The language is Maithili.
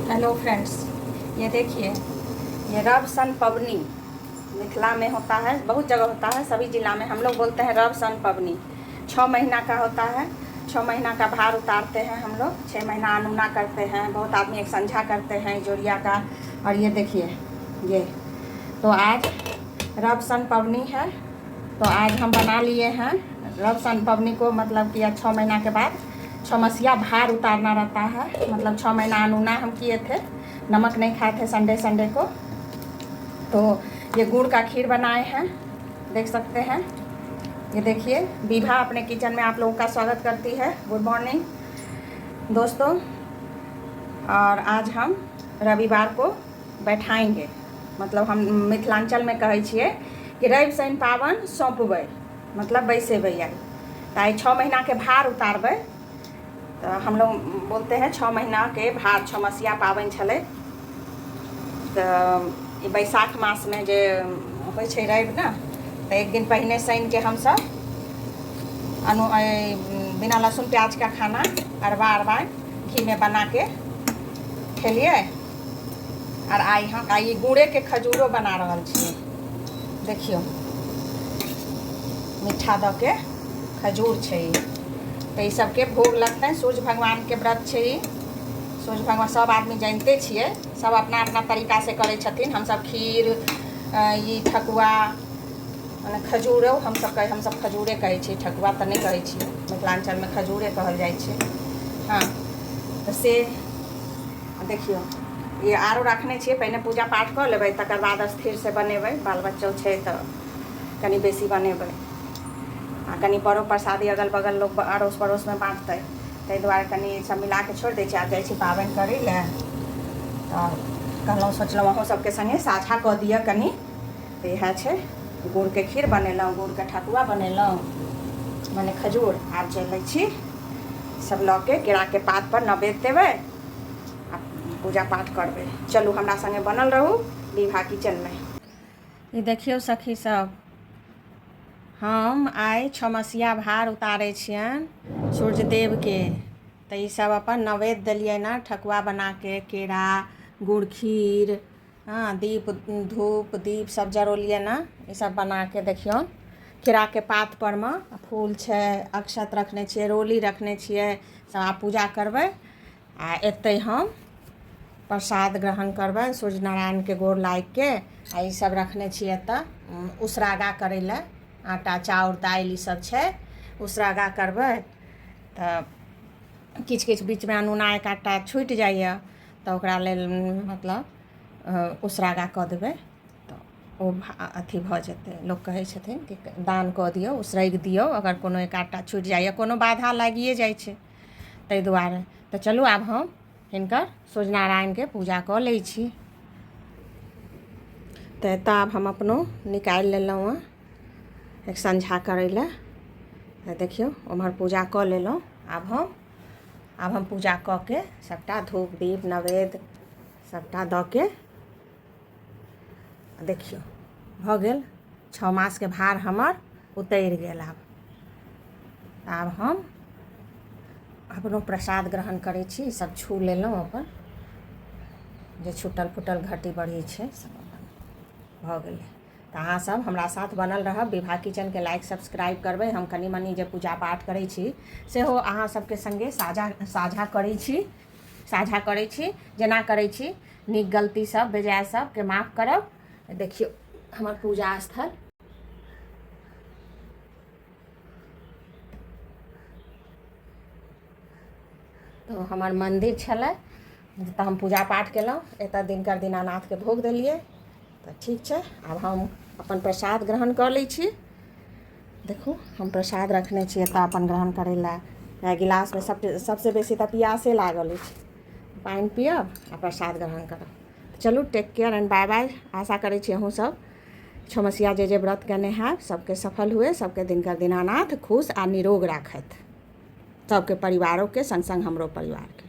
हेलो फ्रेंड्स, ये देखिए, ये रब सन पबनी मिथिला में होता है, बहुत जगह होता है, सभी जिला में। हम लोग बोलते हैं रब सन पबनी। 6 महीना का होता है, 6 महीना का भार उतारते हैं हम लोग। 6 महीना अनुना करते हैं, बहुत आदमी एक संझा करते हैं जोरिया का। और ये देखिए, ये तो आज रब सन पबनी है, तो आज हम बना लिए हैं रब सन पबनी को, मतलब कि 6 महीना के बाद छमसिया भार उतारना रहता है। मतलब 6 महीना अनुना हम किए थे, नमक नहीं खाए थे संडे संडे को। तो ये गुड़ का खीर बनाए हैं, देख सकते हैं। ये देखिए, विभा अपने किचन में आप लोगों का स्वागत करती है। गुड मॉर्निंग दोस्तों। और आज हम रविवार को बैठाएंगे, मतलब हम मिथिलांचल में कहै छियै कि रवि शनि पावन सौंपबै, मतलब बैसेबै आइ। तऽ आइ 6 महीना के भार उतारबै। तऽ हम लोग बोलते हैं 6 महीना के भार, छमसिया पाबनि छलै। तऽ ई बैसाख मासमे जे होइ छै रवि ने, तऽ एक दिन पहिने शनिके हमसब अनु बिना लहसुन प्याज का खाना अरबा अरबाइन घीमे बनाके खेलियै। आर आइ हम आइ गुड़ेके खजूरो बना रहल छियै। देखियौ, मीठा दऽ के खजूर छै ई। तऽ ई सबके भोग लगतै। सूर्य भगवानके व्रत छै ई। सूर्य भगवान सब आदमी जानिते छियै, सब अपना अपना तरीकासँ करै छथिन। हमसब खीर, ई ठकुआ, मने खजूरो हमसब कहै, हमसब खजूरे कहै छियै, ठकुआ तऽ नहि कहै छियै। मिथिलाञ्चलमे खजूरे कहल जाइ छै। हँ, तऽ से देखियौ, ई आरो रखने छियै। पहिने पूजा पाठ कऽ लेबै, तकर बाद स्थिरसँ बनेबै। बाल बच्चो छै तऽ कनि बेसी बनेबै, आ कनि परो प्रसादी अगल बगल लोक अड़ोस पड़ोसमे बाँटतै, ताहि दुआरे कनि सब मिलाके छोड़ि दै छियै। आब जाइ छी पाबनि करै लए, तऽ कहलहुँ, सोचलहुँ अहूँ सबके सङ्गे साझा कऽ दिअ कनि। तऽ इएह छै, गुड़के खीर बनेलहुँ, गुड़के ठकुआ बनेलहुँ, मने खजूर। आब चलै छी सब लऽ के केराके पातपर नवेद देबै आ पूजा पाठ करबै। चलू, हमरा सङ्गे बनल रहू विभा किचनमे। ई देखियौ सखी सब, हम आइ छमसिया भार उतारै छियनि सूर्यदेवके। तऽ ई सब अपन नवेद देलियनि हँ, ठकुआ बनाके, केरा, गुड़, खीर, हँ, दीप, धूप, दीप सब जरौलियनि हँ। ई सब बनाके देखियौ, केराके पात परमे फूल छै, अक्षत रखने छियै, रोली रखने छियै। सब आब पूजा करबै आ एतै हम प्रसाद ग्रहण करबै सूर्य नारायणके गोर लागिके। आ ई सब रखने छियै एतऽ उसरागा करै लए, आटा, चाउर, दालि ई सब छै। उसरागा करबै तऽ किछु किछु बीचमे अनूना एक आधटा छुटि जाइए, तऽ ओकरा लेल मतलब उसरागा कऽ देबै तऽ ओ अथी भऽ जेतै। लोक कहै छथिन कि दान कऽ दियौ, उसरगि दियौ, अगर कोनो एक आधटा छुटि जाइए, कोनो बाधा लागिए जाइ छै, ताहि दुआरे। तऽ चलू, आब हम हिनकर सूर्यनारायणके पूजा कऽ लै छी। तऽ एतऽ आब हम अपनो निकालि लेलहुँ हँ एक संझा करै लए। तऽ देखियौ, ओम्हर पूजा कऽ लेलहुँ। आब हम पूजा कऽ के सभटा धूप, दीप, नवेद सभटा दऽ के, देखियौ, भऽ गेल। 6 मासके भार हमर उतरि गेल। आब हम अपनो प्रसाद ग्रहण करै छी। सब छू लेलहुँ, अपन जे छूटल फूटल घटी बढ़ी छै सब अपन भऽ गेलै। तऽ अहाँसभ हमरा साथ बनल रहब। विभा किचनके लाइक, सब्सक्राइब करबै। हम कनि मनि जे पूजा पाठ करै छी, सेहो अहाँ सबके सङ्गे साझा साझा करै छी, साझा करै छी जेना करै छी। नीक गलती सब, बेजाय सबके माफ करब। देखियौ हमर पूजा स्थल। तऽ हमर मन्दिर छलै जतऽ हम पूजा पाठ केलहुँ। एतऽ दिनकर दीनानाथके भोग देलियै। तऽ ठीक छै, आब हम अपन प्रसाद ग्रहण कऽ लै छी। देखू, हम प्रसाद रखने छी एतऽ अपन ग्रहण करै लए इएह गिलासमे। सब सबसँ बेसी तऽ पियासे लागल अछि, पानि पियब आ प्रसाद ग्रहण करब। चलू, take care and bye bye. आशा करै छी अहूँ सब छमसिया जे जे व्रत केने हैब, सबके सफल हुए, सबके दिनकर दीनानाथ खुश आ निरोग राखथि, सबके परिवारोके सङ्ग सङ्ग हमरो परिवारके।